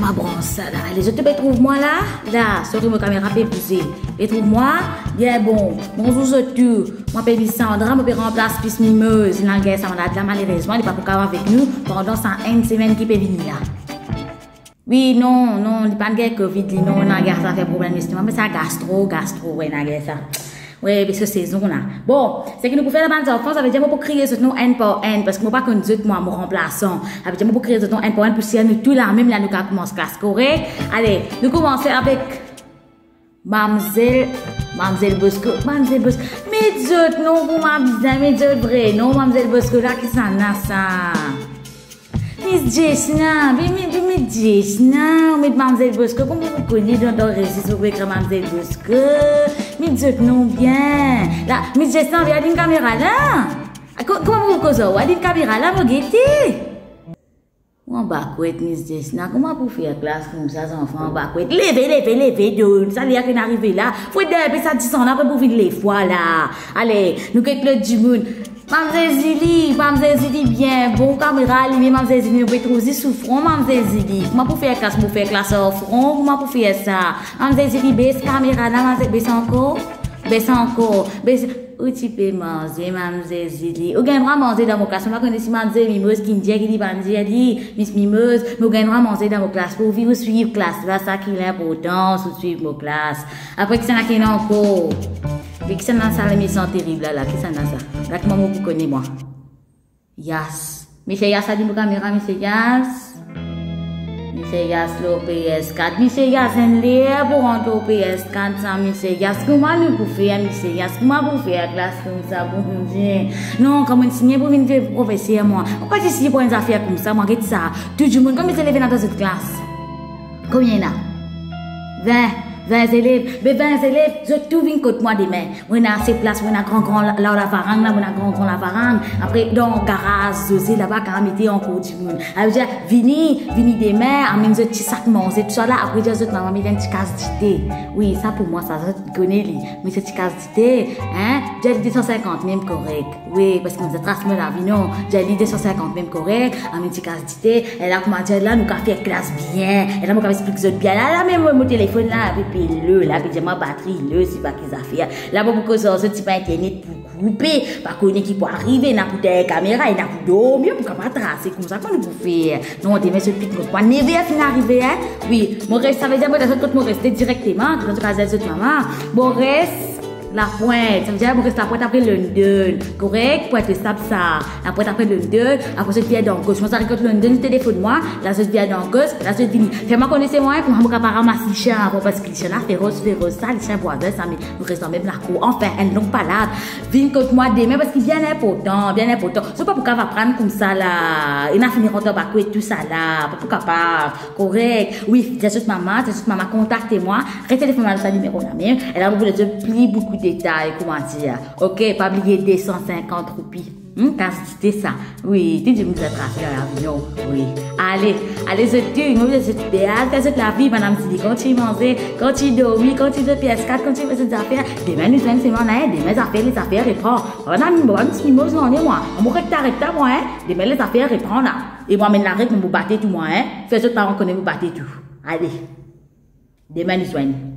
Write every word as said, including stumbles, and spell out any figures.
Mo brans sa la. Ale, zot pe trouv mwa la? La, sorry, mo kamera pe bouze. Pe trouv mwa? Bien bon. Bonzour zot tou. Mo apel Sandra, mo pe ranplas Miss Mimoz. Ena ger sa malad la, malerezman, li pa pou kapav avek nou pandan sa enn semenn ki pe vini la. Wi, non, non, li pa'nn gagn covid, li, non, ena ger sa fer problem lestoma, me sa gastro, gastro, wi, ena ger sa. Wi, parski sezon la. Bon, seki nou pou fer la, bann zanfan, savedir mo pou kriye zot non enn par enn, parski mo pa konn zot, mwa, mo ranplasan. Savedir mo pou kriye zot non enn par enn pou sir nou tou la mem la nou kapav koumans klas, korek? Ale, nou koumans avek Mamzel, Mamzel Bosco, Mamzel Bosco. Met zot non kouma bizin, met zot vre non, Mamzel Bosco la, kisannla sa? Miss Jesna, be, be, be, Miss Jesna, ou met Mamzel Bosco, kouma ou kone dan, dan rezis ou ekrir Mamzel Bosco? Met zot non bien. La, Miss Jesna, vinn al vinn kamera la. A, ko-, kouma ou koz, ou al vinn kamera la, mo gete. Ou anba kwet, Miss Jesna, kouma pou fer klas koumsa, zanfan anba kwet? Leve, leve, leve, do, sa ler ki inn arive la. Fode derbe sa disan la, apre pou vinn lefwa la. Ale, nou get lot dimoun. Mamzel Zili, Mamzel Zili, bien bon, kamera alime, Mamzel Zili, nou pe trouv zis ou fron, Mamzel Zili. Kouma pou fer klas, pou fer klas ar fron, kouma pou fer sa? Mamzel Zili, bes kamera la, Mamzel, bes ankor, bes ankor, bes. Ou ti pe manze, Mamzel Zili. Ou gagn drwa manze dan mo klas, mo pa kone si Mamzel Mimoz ki'nn dir ki li pa'nn dir li, Miss Mimoz, me ou gagn drwa manze dan mo klas, pourvi ou swiv klas la, sa ki linportans, ou swiv mo klas. Apre, kisannla ki ena ankor? Me kisannla sa, le mesan terib la, la, kisannla sa? Gat mwa, mo pou kone mwa. Yas. Misie Yas, alim mo kamera, Misie Yas. Misie Yas lor P S kat. Misie Yas, enn ler pou rant lor P S kat sa, Misie Yas. Kouma nou pou fer, Misie Yas? Kouma pou fer klas koumsa, Bondie? Non, kan mo'nn signe pou vinn profeser mwa, mo pa ti signe pou enn zafer koumsa, mwa, get sa. Tou dimoun, konbien zelev ena dan zot klas? Konbien ena? Vin, vin zelev. Be vin zelev, zot tou vinn kot mwa demin. Mo ena ase plas, mo ena gran gran la, la, lavarang la, mo ena gran gran lavarang. Apre, dan garaz Zoze laba, kapav mete ankor dimoun. Savedir, vini, vini demin, amenn zot ti sak manze, tousala. Apre, dir zot mama met enn ti kas dite. Wi, sa pou mwa sa, zot kone li. Met zot ti kas dite, hein? Dir li de san sinkant mem korek. Wi, parski mo pa tras mo lavi, non. Dir li de san sinkant mem korek, amenn ti kas dite. E la, kouma dir la, nou kapav fer klas bien. E la, mo kapav explik zot bien. La, la mem mo, mo telefonn la, pe, pe lo, la, pe dir mwa batri lo, sipa ki zafer. La, mo pou koz ar zot, sipa internet pou koupe, pa kone ki pou arive, ena pou deryer kamera, ena pou dormi, pou kapav trase koumsa, kouma nou pou fer? Non, demin zot pik mwa, neve finn arive, hein? Wi, mo res, savedir mo res kot mo reste direkteman, kot mo kapav dir zot mama. Mo res Lapwint, savedir mo res Lapwint apre London, korek? Pwint Lesab sa, Lapwint apre London, apre zot vir dan gos. Mwa, sa kot London, telefonn mwa, la zot vir dan gos, la zot vini. Fer mwa kone se mwa, hein, kouma mo kapav ramas lisien avan, parski lisien la feros, feros sa, lisien vwazin sa, me nou res dan mem lakour. Anfin, enn long palab. Vinn kot mwa demin, parski bien inportan, bien inportan. Zot pa pou kapav aprann koumsa la, ena fini rant anba kwet tousala, pa pou kapav. Korek. Wi, dir zot mama, dir zot mama kontakte mwa. Retelefonn mwa lor sa nimero la mem. E la, mo pou donn zot pli boukou detay, kouma dir. Ok, pa bliye de san sinkant roupi. Hmm, kas dite sa. Wi, tou dimoun bizin trase dan lavi, non? Wi. Ale, ale zot tou, mo bizin zot bel, kas zot lavi, madam Zili, kan ti manze, kan ti dormi, kan ti zwe P S kat, kan ti fer zot zafer. Demin nou zwenn semenn, hein, demin zafer, lezafer repran. Madam, mo pa Miss Mimoz non, mwa. Mo ret la, ret la, mwa, hein. Demin lezafer repran la. E mwa, amenn lareg, mo bate tou mwa, hein. Fer zot paran kone mo bate tou. Ale. Demin nou zwenn.